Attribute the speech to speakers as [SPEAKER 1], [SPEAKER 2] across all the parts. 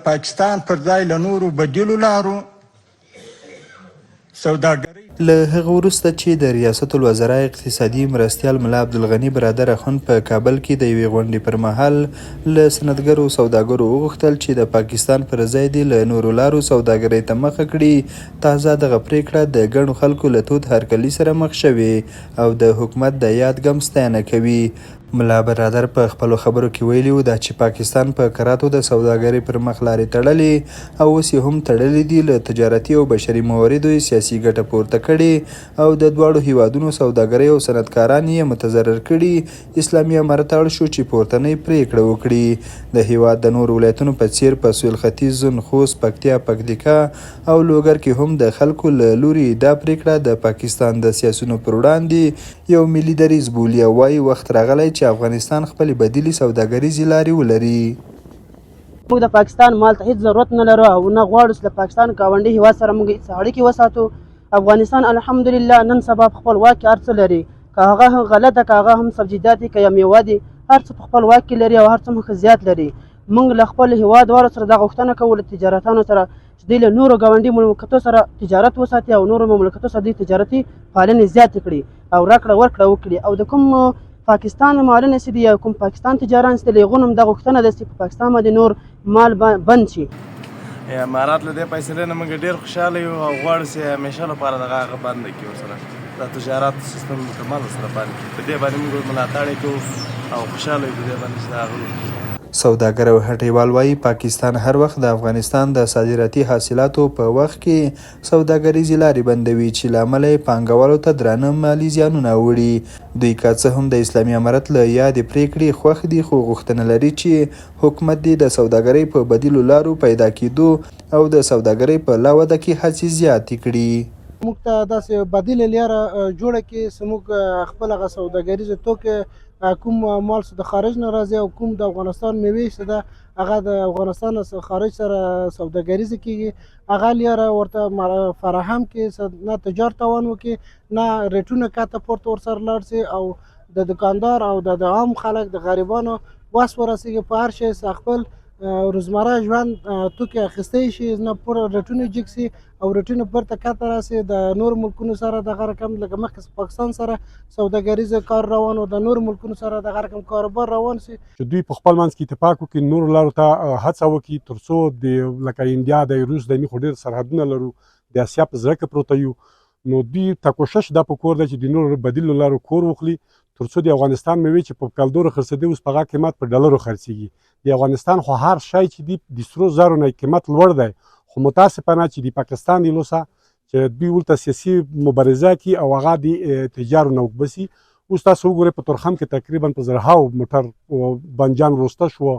[SPEAKER 1] پاکستان پر ځای له نورو بدیلو لارو سوداګرۍ.
[SPEAKER 2] له هغه وروسته چې د ریاست الوزرا اقتصادي مرستیال ملا عبدالغني برادر اخوند په کابل کې د یوې غونډې پر مهال له صنعتګرو سوداګرو وغوښتل چې د پاکستان پر ځای دې له نورو لارو سوداګرۍ ته مخه کړي، تازه دغه پرېکړه د ګڼو خلکو له تود هرکلي سره مخ شوې او د حکومت د یاد ګام ستاینه کوي. ملا برادر په خپلو خبرو کې ویلي وو، دا چې پاکستان په کراتو د سوداګرۍ پر مخ لارې تړلې او اوس یې هم تړلې دي، له تجارتي او بشري مواردو یې سیاسي ګټه پورته کړې او د دواړو هېوادونو سوداګرۍ او صنعتکاران یې متضرر کړي، اسلامي امارت اړ شو چې پورتنۍ پرېکړه وکړي. د هېواد د نورو ولایتونو په څېر په سویل ختیځ زون، خوست، پکتیا، پکتیکا او لوګر کې هم د خلکو له لوري دا پرېکړه د پاکستان د سیاسیونو پر وړاندې یو ملي دریځ بولي او وايي، وخت راغلی چې افغانستان خپلې بدیلې سوداګریزې لارې ولري.
[SPEAKER 3] موږ د پاکستان مال ته هیڅ ضرورت نه لرو او نه غواړو چې له پاکستان ګاونډي هیواد سره موږ هیڅ اړیکې وساتو. افغانستان الحمدلله نن سبا په خپل واک کې هر څه لري، که هغه هم غله ده، که هغه هم سبزیجات دي، که یا میوه دي، هر څه په خپل واک کې لري او هر څه موږ زیات لري. موږ له خپل هیواد والو سره دا غوښتنه کوو، له تجارتانو سره چې دوی له نورو ګاونډي مملکتو سره تجارت وساتي او نورو مملکتو سره دوی تجارتي پالنې زیاتې کړي او راکړه ورکړه وکړي. او د کوم پاکستان مالونه چې دي یا کوم پاکستان تجاران چې دي، له هغو نه هم دا غوښتنه ده چې په پاکستان باندې نور مال بند شي.
[SPEAKER 4] امارات له دې فیصلې نه موږ ډېر خوشحاله یو او غواړو چې همیشه لپاره دغه هغه بند کړي، ورسره دا تجارت سیستم مکمل ورسره بند کړي. په دې باندې موږ ملاتړ یې کوو او خوشحاله یو په دې باندې چې دا هغه وکړي.
[SPEAKER 2] سوداګر او هټۍوال وايي، پاکستان هر وخت د افغانستان د صادراتي حاصلاتو په وخت کې سوداګریزې لارې بندوي چې له امله یې پانګوالو ته درانه مالي زیانونه اوړي. دوی که څه هم د اسلامي امارت له یادې پرېکړې خوښ دي، خو غوښتنه لري چې حکومت دې د سوداګرۍ په بدیلو لارو پیدا کېدو او د سوداګرۍ په لا وده کې هڅې زیاتې کړي.
[SPEAKER 5] موږ ته داسې بدیله لاره جوړه کړي چې موږ خپل هغه سوداګریز توکي، کوم مال چې د خارج نه راځي او کوم د افغانستان میوې چې ده، هغه د افغانستان نه خارج سره سوداګریزه کیږي، هغه لیاره ورته فراهم کړي، نه تجار تاوان وکړي، نه ریټونه کته پورته ورسره لاړ شي او د دکاندار او د عام خلک د غریبانو وس ورسیږي، په هر شی خپل روزمره ژوند توکي اخیستی شي، نه پوره ریټونه جګ شي او ریټونه بیرته کښته راسي. د نورو ملکونو سره دغه رقم لکه مخکې پاکستان سره سوداګریز کار روان و، د نورو ملکونو سره دغه رقم کاروبار روان سي.
[SPEAKER 6] چې دوی په خپل منځ کې اتفاق وکړي، نورو لارو ته هڅه وکړي، تر څو د لکه انډیا دی، روس دی، موږ خو ډېر سرحدونه لرو، د اسیا په زړه کې پروته یو، نو دوی ته کوشش دا په کور دی چې د نورو بدیلو لارو کور وخلي، تر څو د افغانستان میوې چې په کلدورو خرڅېدې، اوس په هغه قیمت په ډالرو خرڅېږي. د افغانستان خو هر شی چې دی د سرو زرو نه قیمت لوړ دی، خو متاسفانه چې د پاکستان دی لوسه چې دوی ورته سیاسي مبارزه کوي او هغه د تجارو نه وبسي. اوس تاسو وګورئ، په تورخم کې تقریبا په زرهاو موټر بنجان روسته شو،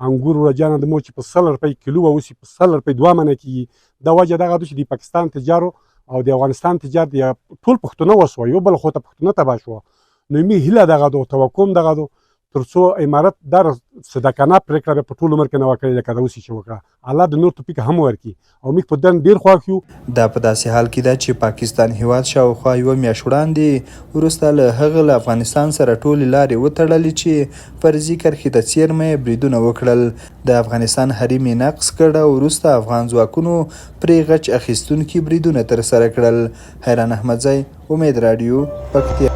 [SPEAKER 6] انګور ورجانه د مو چې په 100 روپۍ کیلو وه، اوس په 100 روپۍ دوه منه کېږي. دا وجه دغه ده چې د پاکستان تجارو او د افغانستان تجار د ټول پښتونه وسوه، یو بل خو ته پښتونه تباه شوه. نو می هیله دغه ده، توقع هم دغه ده، تر څو امارت دا صدقانه پرېکړه به په ټول عمر کې نه وه کړې لکه دا اوس یې چې وکړه. الله د نور توفیق هم ورکړي او موږ په دن ډېر خوښ یو.
[SPEAKER 2] دا په داسې حال کې ده چې پاکستان هېواد شاوخوا یوه میاشت وړاندې وروسته له هغه له افغانستان سره ټولې لارې وتړلې چې فرضي کرښې ته څېرمه یې بریدونه وکړل، د افغانستان حریم یې نقض کړ او وروسته افغان ځواکونو پرې غچ اخیستونکي بریدونه ترسره کړل. حیران احمدزی، امید راډیو، پکتیا.